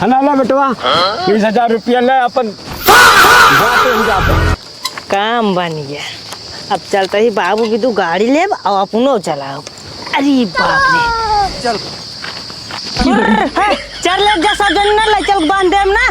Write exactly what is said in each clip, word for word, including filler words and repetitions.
है ना, ले बेटवा, बीस हजार रुपया ले अपन, जाते ही जाते। काम बन गया। अब चलते ही बाबू बिदु गाड़ी लेब और अपनो चलाओ। अरे बाप रे। चल। उर्र, हे, चल ले जा, सब जन ना ले चल बांध देम ना।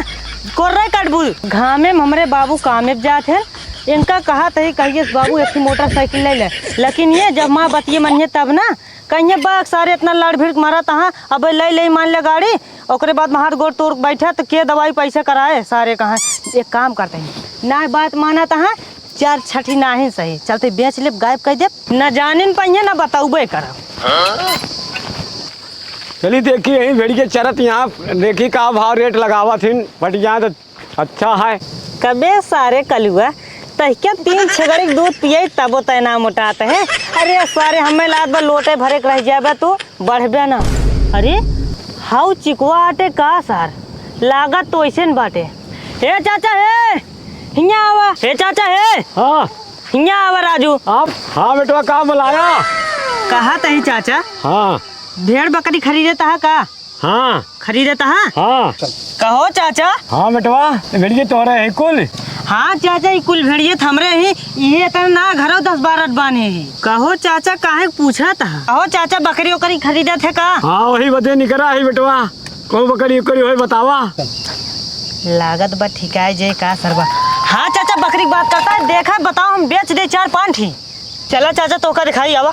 कोर्रे कटबू। घामे में हमरे बाबू कामे जात हैं। इनका कहा तही कहिए बाबू एक ठे मोटरसाइकिल ले ले। लेकिन ये जब माँ बतिये मनिए तब ना, कहिए बा सारे इतना लड़ भिड़ मारत हाँ, अब ले ले मान ले गाड़ी, ओकरे बाद में हाथ गोड़ तोड़ बैठा तो के दवाई पैसा कराए सारे कहाँ। एक काम करते हैं, ना बात मानत हाँ, चार छठी नाहीं सही, चलते बेच लेब, गायब कर देब, न जानिन पहिए न बतौबे करब। चली देखी यही भेड़िए चरत यहाँ, देखी का भाव रेट लगावत हिन, पट जाए तो अच्छा है। कबे सारे कलुआ, तहिके तीन छेगड़ी के दूध पिए तबो तय ना मोटात है। अरे सारे हमें लात बा लोटे भरे के रह जाबे तू, बढ़बे ना। अरे हाउ चिकुआ आटे का सार, लागत तो ऐसे न बाटे। हे चाचा हे, हियाँ आवा। हे चाचा हे। हाँ। हियाँ आवा राजू। आप? हाँ बेटवा, का बुलाया? कहा तही चाचा? हाँ। भेड़ बकरी खरीदे तहा का? हाँ। खरीदे तहा? हाँ। कहो चाचा। हाँ बेटवा, भेड़िए तोहरे है कुल? हाँ चाचा, ई कुल भेड़िए त हमरे ही, इहे इतना ना घरो दस बारह बाने ही। कहो चाचा, काहे पूछा तहा? कहो चाचा, बकरी ओकरी खरीदे थे का? हाँ, वही बदे निकरा है बेटवा। कौन बकरी उकरी होई बतावा। लागत बा ठिकाए जे का सरवा। हाँ चाचा, बकरी के बात करता है, देखा बताओ, हम बेच दे चार पाँच ही। चला चाचा, तोहका दिखाई आवा।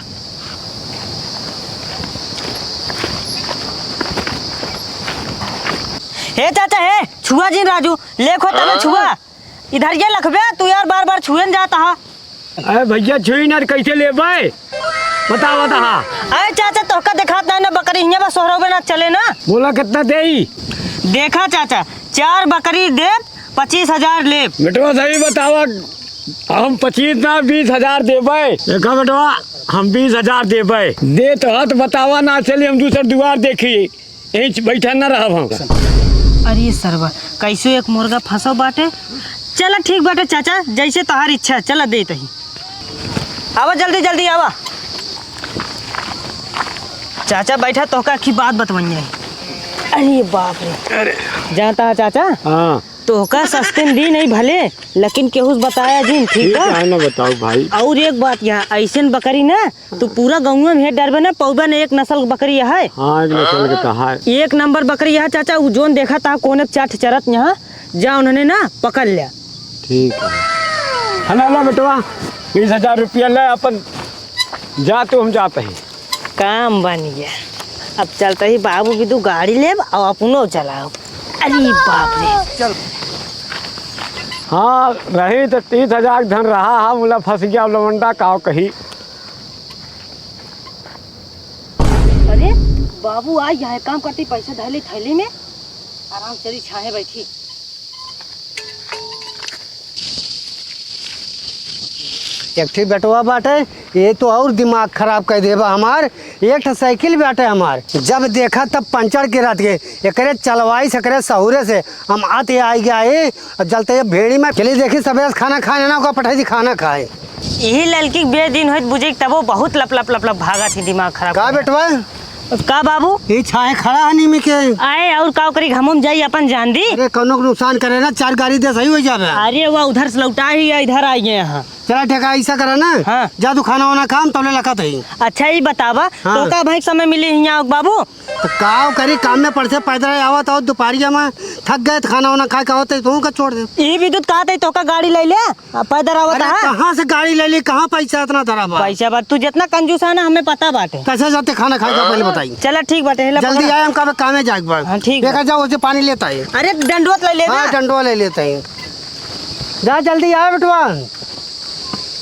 हे चाचा हे, छुआ जिन राजू, लेखो तने छुआ। इधर ये लखबे, तू यार बार बार छुए न जाता हा। अरे भैया, छुई ना, कैसे लेबे? बतावा, बतावा। अरे चाचा, तोहका देखात नाहीं ना बकरी, हियाँ बा सोहरौबे ना चले ना। बोला, कितना देई? देखा चाचा, चार बकरी देब, पच्चीस हजार लेब। बेटवा, सही बतावा, हम पच्चीस ना, बीस हजार देबे। देखा बेटवा, हम बीस हजार देबे। दे तो हाथ बतावा, ना चली हम दूसर दुआर देखी। यहीं बैठा न रहब हम। अरे सरवा, कैसो एक मुर्गा फंसो बाटे। चला ठीक बाटे चाचा, जैसे तोहार इच्छा, चला दे तही। आवा जल्दी, जल्दी आवा। चाचा बैठा, तोहका की बात बतवइया है। अरे बाप रे। अरे। जानता है चाचा? हाँ। तोहका सस्ते में दी नहीं भले, लेकिन केहू से बताया जिन, ठीक ठीक बा? है ना, बताओ भाई। और एक बात, यहाँ ऐसन बकरी ना, तू पूरा गौवा में हेर डरबे ना, पौबे ना, एक नस्ल के बकरी है। हाँ, एक नस्ल के तो है। एक नंबर बकरी है चाचा, उ जोन देखा था कोने चाट चरत यहाँ, जा उन्होंने ना पकड़ लिया। ठीक है। है ना, ला बेटवा, बीस हजार रुपया ले अपन, जा तू, हम जाते हैं। काम बन गया। अब चलते ही बाबू बिदु गाड़ी लेब और अपनो चलाओ। अरे बाप रे। चल। हाँ, रही तो तीस हजार के धन रहा, हम उला फंस गया लवंडा, काव कही। अरे बाबू, आ यहाँ काम करती, पैसा धैली थैली में, आराम से चली छाहे बैठी। एक ठे बेटवा बाटे, ये तो और दिमाग खराब कर देबा हमार। एक ठे साइकिल बाटे हमार, जब देखा तब पंचर के रहत के, एकरे चलवाई से, एकरे सहूरे से हम आते आई गया है। और जलते ये भेड़ी में चली देखी, सबेरे से खाना खाए ना, ओका पठाई दी खाना खाए। यही ललकी के बेच दिन होइत बुझे तबो बहुत लप लप लप लप भागत ही, दिमाग खराब का कर। बेटवा? का बाबू? ये छाहे खड़ा है नीम के। आए और का करी, घमम जाई अपन जान दी। अरे कौनो के नुकसान करे ना, चार गाड़ी दे सही हो जावे। अरे वह उधर से लौटा ही है, इधर आई गए यहाँ। चला ठीक है, ऐसा करा ना। हाँ। जा तू खाना वाना खा, हम तबले लखत ही। अच्छा ये बतावा, हाँ। तो का भाई समय मिली हियाँ बाबू? तो काव करी, काम में पड़ से पैदल आवत हो, दोपहरिया में थक गए तो खाना वाना खा के आवत है, तू का छोड़ दे। यही विद्युत कहा थे तो का गाड़ी ले ले। आ, पैदल आवत अरे, हा? कहाँ से गाड़ी ले ली, कहाँ पैसा इतना धरा बा? पैसा बा, तू जितना कंजूस है ना, हमें पता बाटे। कैसे जाते खाना खाए का, पहले बताई। चला, ठीक बाटे, हेला जल्दी पकड़ा। आए, हम कब कामे जाए के बा। हाँ, ठीक देखा बा। जाओ, उसे पानी लेता है। अरे, डंडोत ले ले हाँ, ना। डंडोत ले लेते हैं। जा, जल्दी आए, बेटवा।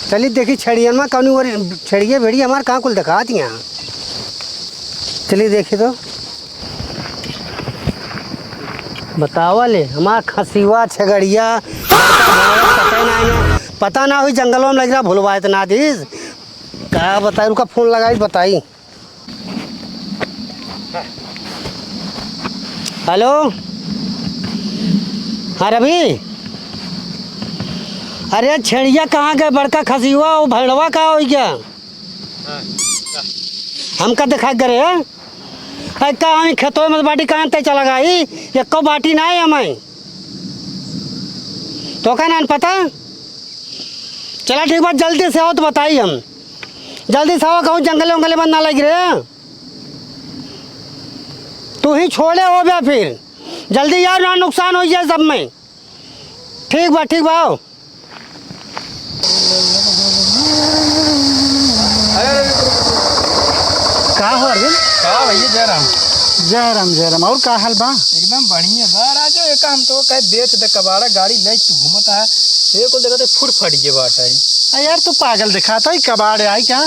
चली देखी, छेड़ियन में कौनी ओर, छेड़िए, भेड़िए हमार कहाँ कुल दिखा दिया। चली देखी तो। बतावा ले, हमार खसिवा, छगड़िया, पता ना है, पता ना हुई, जंगलवा में लग रहा, भुलवाए तो ना दीस। का बताई, रुका, फोन लगाई, बताई। हेलो, हाँ रवि, अरे छेड़िया कहाँ गए, बड़का खसिवा, वो भैड़वा का हो गया? हमका दिखा करे, हैं? है का, हमी खेतों में बाटी कहाँ ते चला गई? एको बाटी ना है हमें। तो का नान पता? चला ठीक बात, जल्दी से आओ तो बताई हम। जल्दी से आओ, कहूँ जंगले उंगले में ना लग रहे। तू ही छोड़े हो बे फिर। जल्दी यार, ना नुकसान हो जाए सब में। ठीक बा, ठीक बा, आओ। अरे, अरे, रुक, रुक, रुक। का हो अरविंद? का भैया, जय राम। जय राम, जय राम। और का हाल बा? एकदम बढ़िया बा राजू, एक हम तो कहे बेच दे कबाड़ा, गाड़ी ले तू घूमत है, ये कुल देखते फुट फट गए बाटे। आ यार, तू पागल दिखाता है, कबाड़ आई का?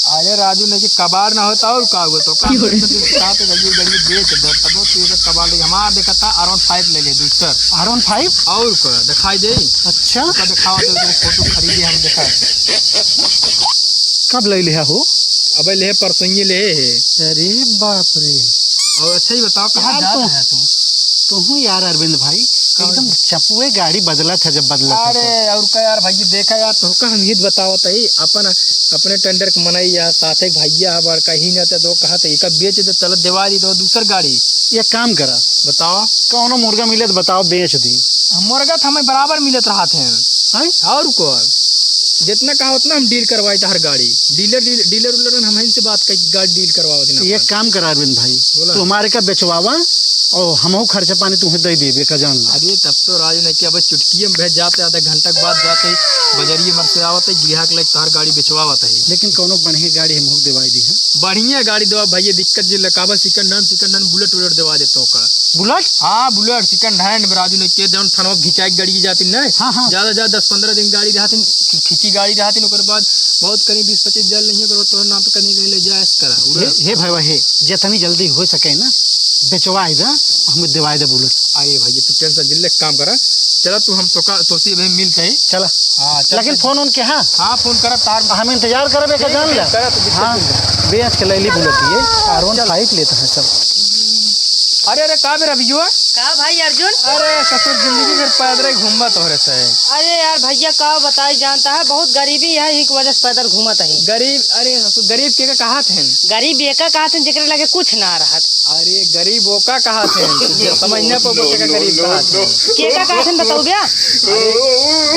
अरे राजू, नहीं कि कबाड़ ना होता और का हुआ तो का? की हो रे? तो साथ गई गई बेच दे, तब तू ये कबाड़ ले, हमारा देखा था आर वन फ़ाइव ले ले, दूसर। R one five? और का दिखाई दे? अच्छा। का दिखावा तो, तो फोटो खरीदे हम देखा। कब ले लिया हो? अबे ले परसों ही ले है। अरे बाप रे। और अच्छा ही बताओ, कहाँ यार, जा तू, रहा है तू? तू हूँ यार अरविंद भाई, का एकदम हो? चपुए गाड़ी बदला था जब बदला था अरे, तो। और का यार भाई, देखा यार, तो का हम हित बतावत है, अपन, अपने टेंडर के मनई या साथे के भैया है बड़का ही ना, तो कहा तो एका बेच दे, चल देवा दी तो दूसर गाड़ी। एक काम करा, बताओ। कौनो मुर्गा मिले तो बताओ, बेच दी। हम मुर्गा तो हमें बराबर मिलत रहत हैं। हैं? और को? जितना कहा उतना हम डील करवाई तो हर गाड़ी। डीलर, डील-, डीलर उलर हम इनसे बात करके गाड़ी डील करवावत हैं तो अपन। एक काम करा अरविंद भाई, बोला। तू हमारे का बेचवावा और हमहू खर्चा पानी तुम्हें दे देबे का जान ला। अरे तब तो राजू ने कि अब चुटकिए में भेज जाते, आधा घंटा के बाद जाते, बजरिए मर से आवत है, गिराहक लाइक तोहर गाड़ी बेचवावत है। लेकिन कौनो बढ़िया गाड़ी हमहू देवाई दी है। बढ़िया गाड़ी देवा भैया, दिक्कत जे लकाबा second hand, second hand bullet उलेट देवा देते हो का। Bullet? हाँ, bullet second hand में राजू ने के जौन थनवा घिंचाई गाड़ी जाती ना। हाँ, हाँ। ज्यादा, ज्यादा दस पन्द्रह दिन गाड़ी रहती, खिंची गाड़ी रहती, ओकर बाद बहुत करीब बीस पच्चीस जल नहीं, ओकर बाद तोहर नाम पे कहीं, कहीं ले जाए, ऐसे करा, उड़ा। हे, हे भाई, हे, जितनी जल्दी हो सके ना, बेचवाई दे, हम देवाई दे bullet। अरे भाई, तू tension जिल्ले काम करा। चला तू, हम तोका, तोसी अभी मिलते ही। चला। हाँ, चल, लेकिन चल। फोन उनके, हाँ? हाँ, फोन करा तार। हम इंतजार करबे का ठीक, जान ठीक, ले। करा तू, दिक्कत हाँ, नहीं। बेच के ले ली bullet ये, आर वन फ़ाइव लेता है सब। अरे, अरे, का बे रबियुआ? का भाई अर्जुन? अरे, ससुर जिंदगी भर पैदल ही घूमबा तोहरे से। अरे यार भैया, का बताई, जानता है, बहुत गरीबी है, एक वजह से पैदल घूमत है। गरीब, अरे ससुर, गरीब के का कहत हैं? गरीब एका कहत हैं, जेकरे लगे कुछ ना रहत। अरे, गरीब ओका कहत हैं, तू जे समझ ना पाबो, केका गरीब कहत हैं। केका कहत हैं, बताओ बे? अरे,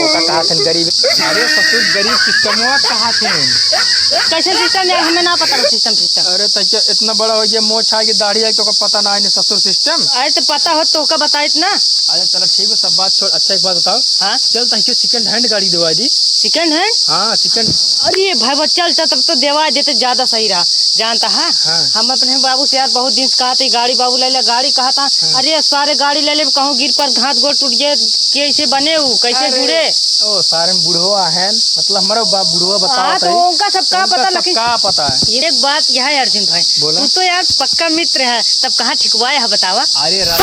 ओका कहत हैं गरीब। अरे, ससुर, गरीब सिस्टमवा कहत हैं। कैसे सिस्टम यार, हमें ना पता रहा सिस्टम, सिस्टम। अरे, तो क्या इतना बड़ा हो गया, मोछ आ गया, दाढ़ी आई, तो का पता ना है ससुर सिस्टम? अरे, तो पता हो तो का बताइत ना। अरे, चलो ठीक है, सब बात छोड़। अच्छा, एक बात बताओ। हाँ? चल, तनिके second hand गाड़ी देवा दी। Second hand? हाँ, second। अरे भाई, बा, चल, चल, तब तो देवा देते, ज्यादा सही रहा। जानता है, हाँ। हम अपने बाबू से यार बहुत दिन से कहा था, गाड़ी बाबू ले ले, गाड़ी कहा था। हाँ। अरे, सारे गाड़ी ले ले, कहूँ गिर पर हाथ गोड़ टूट गए, कैसे बने वो, कैसे अरे, जुड़े? ओ, सारे में बुढ़वा है, मतलब, हमारा बाप बुढ़वा बताओ हाँ, तो। तो उनका सब का उनका पता, सब लेकिन का पता है? एक बात यह है, अर्जुन भाई, बोला। तू तो यार पक्का मित्र है, तब कहाँ ठिकवाए है, बतावा? अरे, रात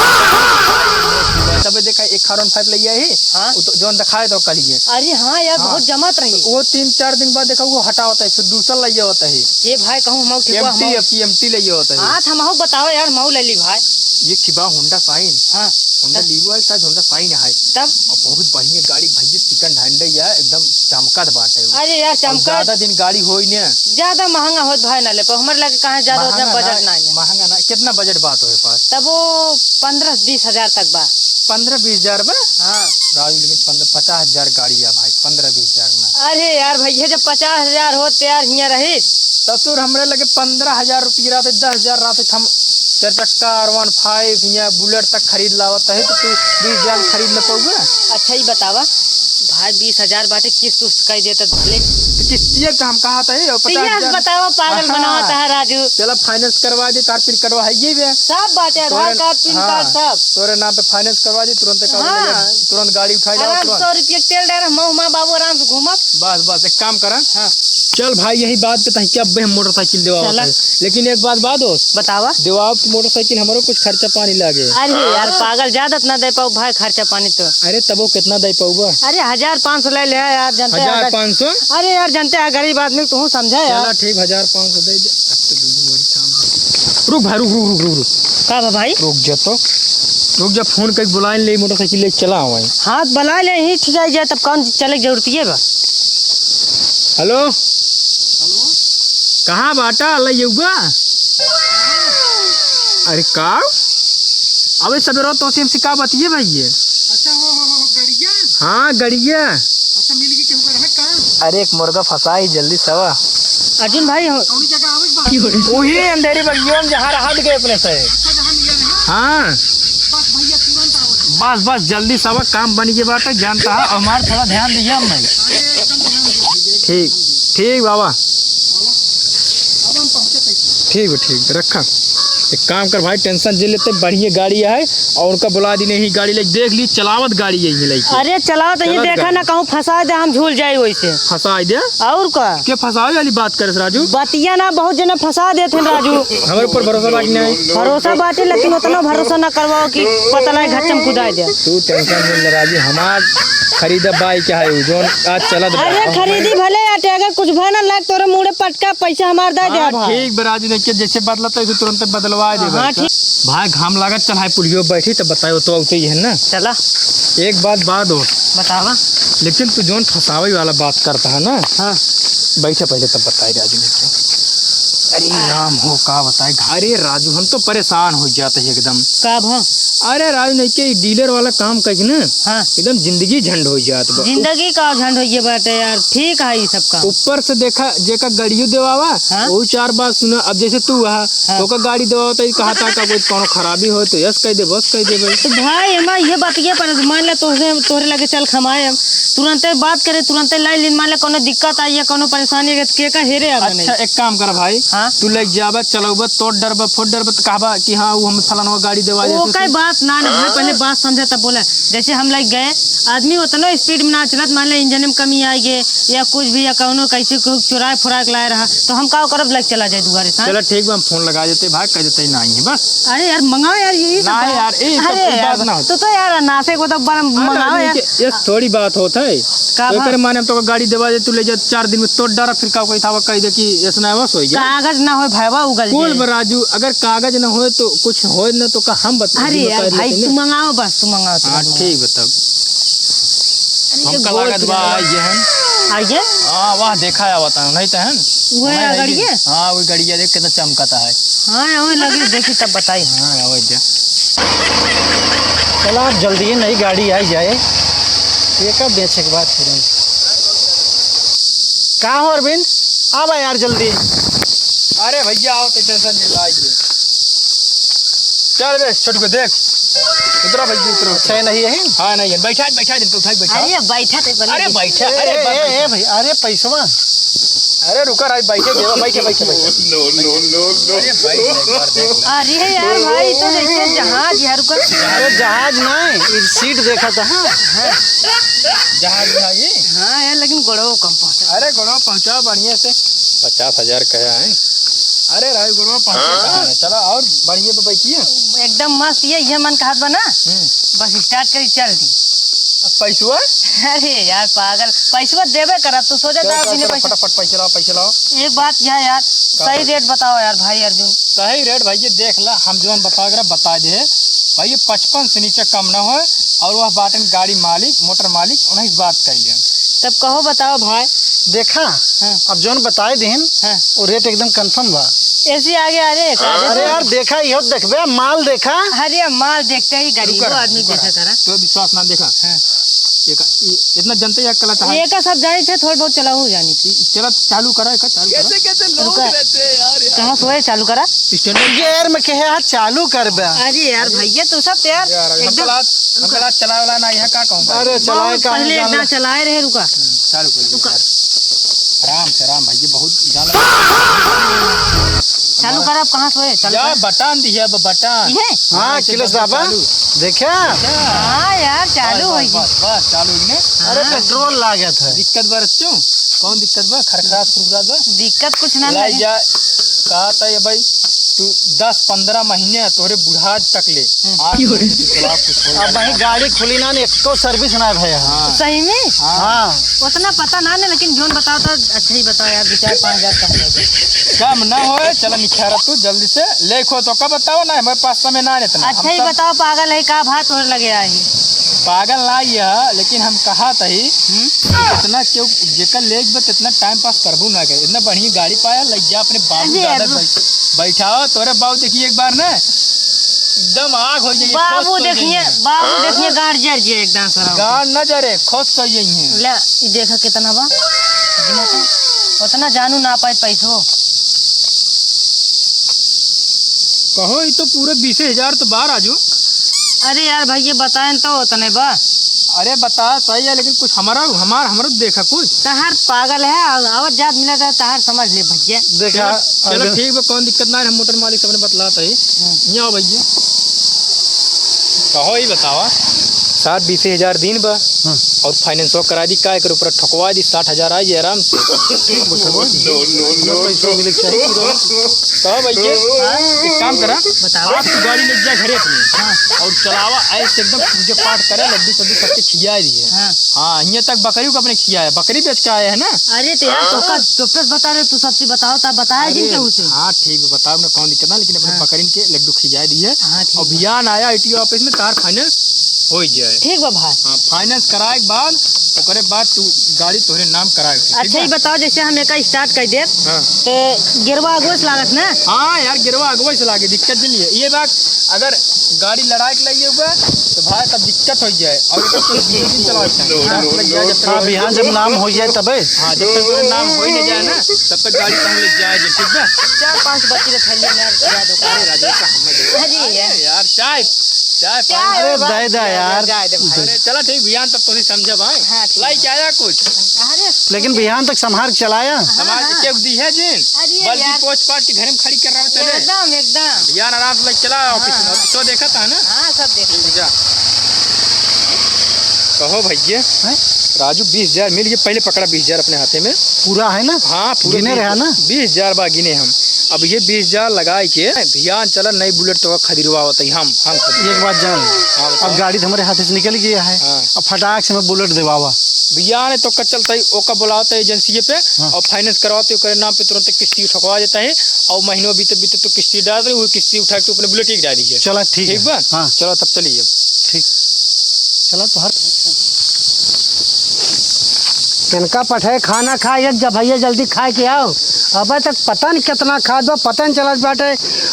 तब देखा, एक आर वन फ़ाइव ले आई है, हाँ। वो तो जौन दिखाए तो कल ये। अरे हाँ यार, हाँ। बहुत जमात रही। वो तीन चार दिन बाद देखा, वो हटावत है, फिर दूसरा ले आवत है। ये भाई कहूँ हम ठेकुआ एम टी, हम अब की एम टी ले आवत है। हाँ, तो हमहू बताओ यार, हमहू ले ली भाई। ये खिबा Honda Shine। हाँ। Honda तब? लीबो है, शायद Honda Shine है। तब? और बहुत बढ़िया गाड़ी भैया, second hand है यार, एकदम चमकत बाटे वो। अरे यार, और चमकत। ज्यादा दिन गाड़ी होई ने। ज्यादा महंगा होत भाई ना ले, पर हमर लगे कहाँ ज्यादा उतना महंगा budget ना, ना है। महंगा ना, कितना budget बात हो पास? तब वो पन्द्रह बीस हजार तक बा। पन्द्रह बीस हजार बा? हाँ। राजू, लेकिन पन्द्रह, पचास हजार गाड़ी है भाई, पन्द्रह बीस हजार ना। अरे यार भैया, जब पचास हजार होत तो यार हियाँ रहित। ससुर, हमरे लगे पन्द्रह हजार रुपया रहते, दस हजार रहते, हम चार चक्का, आर वन फ़ाइव या बुलेट तक खरीद लावत है, तो तू बीस हजार में खरीद न पउबे? अच्छा, ई बतावा भाई, बीस हजार बाटे, किस्त उस्त कई देत भले। तो किस्तिया का हम कहा था, ये तो पचास हजार। बतावा, पागल हाँ। बनावत है राजू। चला, finance करवा दे, तार पिन कटवा है ये भी। सब बाटे, आधार तोरे, कार्ड, पिन हाँ, कार्ड, सब। तोरे नाम पे finance करवा दे, तुरंत का हाँ। तुरंत गाड़ी उठाई लाओ, आराम तुरंत। सौ रुपया के तेल डाल, हम माँ बाबू आराम से घूमब। बस, बस, एक काम करा। हाँ। चल भाई, यही बात पे तहिके अब्बे हम मोटरसाइकिल देवावत चला। है। लेकिन एक बात बा दोस्त। बतावा। देवाव की मोटरसाइकिल हमरो कुछ खर्चा पानी लागे। अरे यार पागल, ज्यादा त ना दे पाउब भाई खर्चा पानी तो। अरे तबो कितना दे पाउबा? अरे हजार पाँच सौ ले ले यार, जानते हैं हजार पाँच सौ? अरे यार जानते हैं गरीब आदमी, तू समझा यार। चला ठीक, हजार पाँच सौ दे दे। अब तो दोनों बड़ी काम है। रुक भाई, रुक, रुक, रुक, रुक, रुक। का बा भाई? रुक जा तो। रुक जा, फोन करके बुलाए ले, मोटरसाइकिल ले चला आवे। हाँ, बुला ले, यहीं ठीक है जा, तब कौन चले के जरूरत ये बा? हेलो। हेलो। कहाँ बाटा, लइउबा? अरे का? अबे सबेरो तो से हमसे का बतिये भाई ये? अच्छा, वो, वो, वो गड़िया? हाँ, गड़िया। अच्छा, मिल गई केहू का रहा का? अरे एक मुर्गा फंसा ही, जल्दी से आवा। अर्जुन भाई हो। कौनी जगह आवे के बा? वही अंधेरी बगियों में जहाँ रहत गए अपने से। अच्छा, जहाँ मिला रहा? हाँ। बस भैया, तुरंत आवत है। बस, बस, जल्दी से आवा, काम बन गए बाटे, जानता है, और हमार थोड़ा ध्यान दिया हम नहीं। अरे, एकदम ध्यान दे भैया। ठीक, ठीक बाबा। ठीक बा, ठीक बा, रखा। एक काम कर भाई, tension जे लेते, बढ़िया गाड़ी है और उनका बुला दी नहीं, गाड़ी लेके देख ली, चलावत गाड़ी है ये लेके। अरे चलावत है, ये चलत देखा गाड़ी। ना, कहूँ फंसा दे, हम झूल जाए वैसे। फंसा दे? और का? के फंसावे वाली बात करस राजू? बतिया ना, बहुत जना फंसा देत हैं राजू। हमारे ऊपर भरोसा बाकी नहीं। भरोसा बाटे, लेकिन उतना भरोसा ना करवाओ कि पता लगे घच्चम कुदाए दे। तू tension मत ले राजू, हमार खरीदा बाइक है उ, जोन आज चलत बा। अरे खरीदी भले या टैगर कुछ भय ना लाग, तोरे मुड़े पटका पैसा हमार दे दे हाँ, भाई। ठीक बा राजू, देख के जैसे बदलत है, तुरंत बदलवा दे हाँ, भाई। ठीक। भाई घाम लागत, चल हाय पुलियो बैठी तो बताओ तो औते ही है ना। चला। एक बात, बात हो। बतावा। लेकिन तू जोन फंसावे वाला बात करता है ना। हाँ। बैठा पहले तब बताए राजू ने क्या। अरे राम हो का बताए, अरे राजू हम तो परेशान हो जाते हैं एकदम। का भा? अरे राजू नहीं के डीलर वाला काम कइके ना। हाँ। एकदम जिंदगी झंड हो जात बा। जिंदगी का झंड होइए बाटे यार, ठीक है ई सब काम। ऊपर से देखा, जेका गाड़ियों देवावा, हाँ? वो चार बात सुना। अब जैसे तू वहा, हाँ। तो का गाड़ी देवावा तो ई कहा था का कोई कौनो खराबी हो तो यस कह दे, बस कह दे भाई। तो भाई, हमार ये बात ये पर मान ले, तोहरे, तोहरे लगे चल खमाए हम, तुरंते बात करे, तुरंते लाइन लीन, मान ले कौनो दिक्कत आई है, कौनो परेशानी है, तो के का हेरे आवे नहीं। अच्छा, एक काम कर भाई, हाँ? तू लेके जाबा, चलौबा, तोड़ डरबा, फोड़ डरबा, तो कहबा कि हाँ, वो हमें फलानवा गाड़ी देवा वो देते कई थे। बात ना, ना भाई, पहले बात समझा तब बोला। जैसे हम लग गए, आदमी उतना स्पीड में ना चलत, मान ले इंजन में कमी आ गए या कुछ भी, या कौनो कैसे कोई चुराए फुराए के लाए रहा, तो हम का करब, लग चला जाए दुआरे से। चलो ठीक बा, हम फोन लगा देते भाई, कह देते नहीं है बस। अरे यार मंगाओ यार, यही सब ना बात। यार, ये सब अरे कोई यार, बात ना होती। तू तो यार नासे को तो बड़ा अरे मंगाओ राजू, यार। ये, ये थोड़ी बात होता है। का तो बात? एकर माने हम तो गाड़ी देवा दे, तू ले जा, चार दिन में तोड़ डारा, फिर का कोई था कह दे कि ऐसा ना बस हो गया। कागज ना होए भाईवा, उगल कुल जाए। बा राजू, अगर कागज ना होए तो कुछ होए ना तो का हम बता अरे दी, यार बता भाई, देते तू ना। मंगाओ बस, तू मंगाओ, तू हाँ, मंगाओ। ठीक बा तब। अरे हमका गोल लागत बा, पिला। ये हन। आइए। हाँ, वाह, देखा है, बता, नहीं तो हन। वो है वही है गाड़िए? ये। हाँ, वही गाड़िया देख, कितना चमकाता है। हाँ, वही लगी, देखी तब बताई। हाँ, वही दे। चला, आप जल्दी ही नई गाड़ी आई जाए, ये का बेचे के बाद फिर। का हो अरविंद, आवा यार जल्दी। अरे भैया, आओ तो टेंशन नहीं लाई। चल बे, छोटू को देख। उतरा भाई, उतरा। अच्छा, ये नहीं है? हाँ, नहीं है। बैठा, बैठा, इनको उठा के बैठा। अरे, बैठा थे, बोले। अरे, बैठा। ए, अरे, ए, बस, ए, बस। ए, भाई, अरे, पैसवा। अरे, रुका, भाई, बैठे, देवा, बैठे, बैठे, बैठे। No, no, no, no। अरे, भाई, एक बार देख ला। अरे यार, भाई, तो जैसे जहाज यार, रुका। अरे, जहाज नहीं, ये सीट देखा था, हाँ। जहाज, जहाज। हाँ यार, लेकिन गोड़ो कम पहुँचा। अरे, गोड़ो पहुँचा बढ़िया से। पचास हजार कहा है। अरे राजू गुरुआ पहुँचे कहाँ है? चला और बढ़िया पे बैठिए। एकदम मस्त, ये, ये मन कहत बा ना। हम्म। बस start करी, चल दी। अब पैसवा? अरे यार पागल, पैसवा देबे करब, तू सोचा चल, था चल, बिना चल, पैसा। फटाफट पैसा लाओ, पैसा लाओ। एक बात यह यार, का सही बात? रेट बताओ यार भाई अर्जुन। सही रेट भाई, ये देख ला, हम जौन बता के बता दे भाई, ये पचपन से नीचे कम ना होए। और वह बाटन गाड़ी मालिक, मोटर मालिक, उन्हीं से बात कर ले। तब कहो, बताओ भाई। देखा, हाँ। अब जौन बताए दिन, हाँ। वो रेट एकदम confirm बा। ऐसे आगे, अरे, अरे यार, देखा, इहो देखबे, माल देखा। अरे, माल देखते ही गरीबो रुका, आदमी रुका। देखा करा। तो विश्वास ना देखा। हाँ। ये का, ये इतना जनते या कला चाहे। ये का सब जानी थे, थोड़ा बहुत चला हो जानी थी। ये चला, चालू करा, एक चालू करा। कैसे, कैसे लोग रुका। रहते हैं यार, यार। कहाँ से होए, चालू करा? Stand by। Gear में कहे हाथ चालू करबे। अरे यार, भैया, तो सब तो यार, यार, एकदम हमका लात, हमका लात चलावे वाला ना, यहाँ का कहूँ भाई? अरे, चलाए बहुत का पहले है, एकदम जान चलाए रहे, रुका। चालू कर दे। रुका। आराम से, आराम भाई, ये बहुत जान लगा। चालू कर, अब कहाँ से होए? चालू जा, कर। बटन दिया, ब-, बटन। ये? हाँ, हाँ, इसे clutch दबा। चालू। देखा? हाँ यार, चालू बस, होई। बस, बस, बस, चालू होई ने। अरे, हाँ। Petrol लागत है। दिक्कत बा रच्चू? कौन दिक्कत बा? खरखरात, खुरखरात बा? दिक्कत कुछ ना लाई लगे। जा, कहा था ये भाई, तू दस पन्द्रह महीने तोरे बुढ़ार तक ले। हम्म। आज क्यों रे? तू चला कुछ हो अब जाए। भाई गाड़ी खुली ना, एको service ना भय है। हाँ। सही में? हाँ। हाँ। उतना पता ना ने, लेकिन जोन बताओ तो अच्छा ही बताओ यार, दो चार पाँच हजार कम कर दो। कम ना होए, चला निखारा तू जल्दी से ले खो तो का बताओ ना, हमारे पास समय ना है इतना। अच्छा हम ही सब बताओ, पागल है का भात तोर लगे आई? पागल ना ही है, लेकिन हम कहा तही, हम्म? इतना क्यों जेकर ले बस इतना time pass करबू ना करे, इतना बढ़िया गाड़ी पाया, लग जा अपने बाबू अरे दादा यार। बै-, बैठाओ, तोरे बाबू देखिए एक बार ना, एकदम आग हो जाइए, बाबू खुश हो देखिए, जाइए। बाबू देखिए, गांड जर जिए एकदम सरवा। गांड न जरे, खुश हो जाइए। ले, ई देखा कितना बा, गिना तो, उतना जानू ना पाए पैसो। कहो, ई तो पूरे बीसे हजार तो बा राजू। अरे यार भाई, ये बताएं तो उतने बा। अरे बता, सही है, लेकिन कुछ हमारा, हमार, हमरो देखा कुछ। तहार पागल है, आव-, आवत जात मिलत है, तहार समझ ले भैया। देखा, चलो, चलो, अगर ठीक बा, कौन दिक्कत ना है, हम मोटर मालिक सबने बतलात है। हाँ। यहाँ आओ भैया। कहो, ई बतावा, साठ बीसे हजार दिन बा, हाँ। और फाइनेंसो करा दी, का एकर ऊपर ठोकवा दी, साठ हजार आ जाए आराम से। ठीक बा, ठीक बा। पूरा पैसा मिले के चाहिए, पूरा। कहो भैया, हाँ। एक काम करा, बतावा। आज तू गाड़ी ले जा घरे अपने, हाँ। और चलावा ऐसे एकदम पूजा पाठ करे, लड्डू सड्डू सबके खिया दिए। हाँ। हाँ, हियाँ तक बकरी को अपने खिया है, बकरी बेच के आए हैं ना। अरे तो यार, तो का, तो पे बता रहे, तू सबसे बताओ, तब बताया जिन अरे, केहू से। हाँ, ठीक बा, बताओ ना, कौन दिक्कत ना, लेकिन अपने हाँ। बकरिन के लड्डू खिया दिए। हाँ, ठीक और बा। बिहान आया आरटीओ ऑफिस में, तार फाइनेंस हो ही जाए। ठीक बा भाई। हाँ, फाइनेंस कराए के बाद, ओकरे बाद तू गाड़ी तोहरे नाम कराए के, ठीक अच्छा, बा? ये बताओ, जैसे हम एका स्टार्ट कर देब, हाँ। तो गिरवा अगवे से लागत ना? हाँ यार, गिरवा अगवे से लागे, दिक्कत नहीं है। ये बात, अगर गाड़ी लड़ाई के लगे हुआ, तो भाई तब दिक्कत हो जाए। और एकर तो दो दिन चलावे के चाही। हाँ, लग जाए जब तक हाँ, बिहान जब नाम हो जाए तबे। हाँ, जब तक तोरे नाम हो ही नहीं जाए ना, तब तक गाड़ी कहाँ ले जाए जे, ठीक बा? चार पाँच बच्ची के थैली में यार, गिरा दो। अरे राजू, का हम अरे यार, चाय, चाय, चाय पानी। अरे, बस, दे दे यार। जाए दे भाई। अरे, चला ठीक, बिहान तक तोहसे समझे भाई। हाँ, ठीक लाई है। क्या आया कुछ? अरे। लेकिन बिहान तक संभार के चलाया। संभार हाँ, के हाँ। केहू दी है जिन? अरे बल्कि यार। पोछ पाछ के घरे में खड़ी कर रहा चले। एकदम, एकदम। बिहान आराम से लाई चला ऑफिस में। हाँ। तो देखा था ना? हाँ, सब देखा। ठीक, जा। कहो भैया, हैं? राजू, बीस हजार मिल गए, पहले पकड़ा बीस हजार अपने हाथे में। पूरा है ना? हाँ, पूरा गिने बीस, रहा ना? बीस हजार बा गिने हम। अब ये बीस हजार लगाए के भियान चला नई बुलेट तो खदिरवा होता ही हम, हम खदिरवा। एक बात जान, हाँ, बताओ। अब गाड़ी तो हमारे हाथ से निकल गया है, हाँ। अब फटाक से हमें बुलेट दिवावा। भियान तो का चलता ही, ओका बुलावता है एजेंसी पे हाँ। और फाइनेंस करवाते ओकरे नाम पे तुरंत किस्ती उठवा देता है और महीनों बीते बीते तो किस्ती डाल रही, वो किस्ती उठा के अपने बुलेट ही डाल दीजिए। चला ठीक ठीक है। बा? हाँ। चलो तब चलिए। ठीक। चला तो हर तनका पठे खाना खा, एक जब भैया जल्दी खाए के आओ। अबे तक पता नहीं कितना खा दो, पता नहीं चलत बाटे।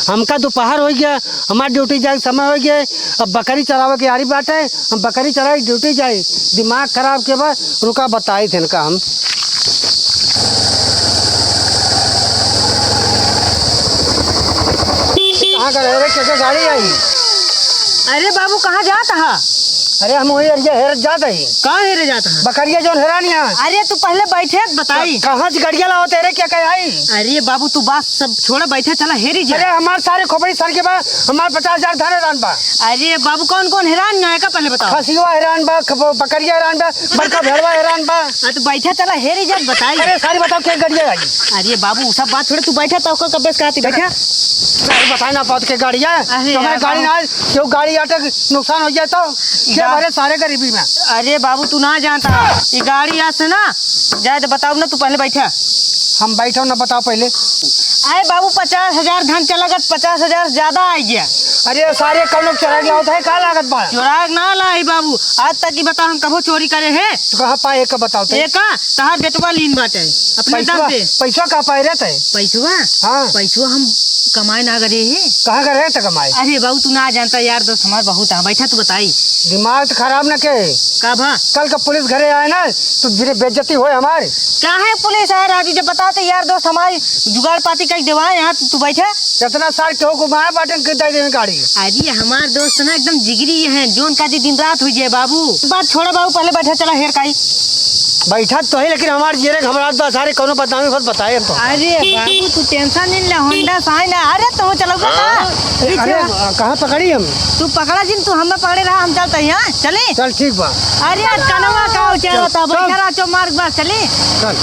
हमका दोपहर हो गया, हमार ड्यूटी जाए के समय हो गया। अब बकरी चरावे के आरी बाटे, हम बकरी चराई ड्यूटी जाई। दिमाग खराब के बा, रुका बताई थे इनका हम। कहाँ का रहे रे, के, के गाड़ी आई? अरे बाबू, कहाँ जात हा? अरे हम वही एरिया हेरत जात हई। कहाँ हेरे जात हा? बकरिया जौन हेरानी है। अरे तू पहले बैठे त बताई। क-, कहाँ से गड़िया लाओ तेरे क्या कहे आई? अरे बाबू तू बात सब छोड़ा, बैठा चला हेरी जा। अरे हमार सारे खोपड़ी सर के बाद हमार पचास हजार धन हेरान बा। अरे बाबू कौन कौन हेरान ना है का पहले बताओ। खसिया हेरान बा, ख-, बकरिया हेरान बा, बड़का भेड़वा हेरान बा। हाँ तो बैठा चला हेरी जा बताई। अरे सारी बताओ क्या गड़िया आई? अरे बाबू उ सब बात छोड़ा, तू बैठा तो ओकर कब्बे से कहती बैठा। अरे बताए ना पाओ के गाड़िया। अरे तो यार गाड़ी बाबू। ना, क्यों गाड़ी आटे नुकसान हो जाए तो? के गा- भरे सारे गरीबी में। अरे बाबू, तू ना जानता, ई गाड़ी आज से ना जाए तो बताओ ना, तू पहले बैठा। हम बैठो ना, बताओ पहले। अरे बाबू, पचास हजार धन चला गत, पचास हजार ज्यादा आ गया। अरे सारे कौन लोग चुरा गया होता है, का लागत बा? चुरा ना लाई बाबू, आज तक ही बताओ हम कभो चोरी करे है? तो कहाँ पाए, एक बताओ तो। एक का? तहार बेटवा लीन बाटे, अपने पैसवा, दम पे। पैसवा का पाए रहते? पैसवा? हाँ। पैसवा हम कमाए ना करे है। कहाँ का रहते कमाए? अरे बाबू, तू ना जानता, यार दोस्त हमार बहुत है, बैठा तू बताई। दिमाग तो खराब न के। का भा? कल का पुलिस घरे आए ना, तो फिर बेइज्जती होए हमारी। काहे पुलिस आए राजू, जब बताते यार दोस्त हमारी जुगाड़ पाती कई देवा, यहाँ तू, तू बैठा। इतना सार केहू को मार बाटन के दे देवे गाड़ी। अरे हमार दोस्त ना एकदम जिगरी है, जोन का जी दिन रात हुई जाए बाबू। बात छोड़ा बाबू, पहले बैठा चला हेर काई। बैठा तो है, लेकिन हमार जियरे घबरात बा, सारे कौनो बदनामी फल बताए हम तो। अरे बाबू तू टेंशन नहीं ले, होंडा साइन है। अरे तू चलोगा का? अरे, पीछे अरे, वा- कहाँ पकड़ी हम? तू पकड़ा जिन, तू हमें पकड़े रहा, हम चलते हैं, चली? चल ठीक बा। अरे कनवा का उठा चल, बता, चल। बैठा रहा चो मार्ग बस, चली? चल।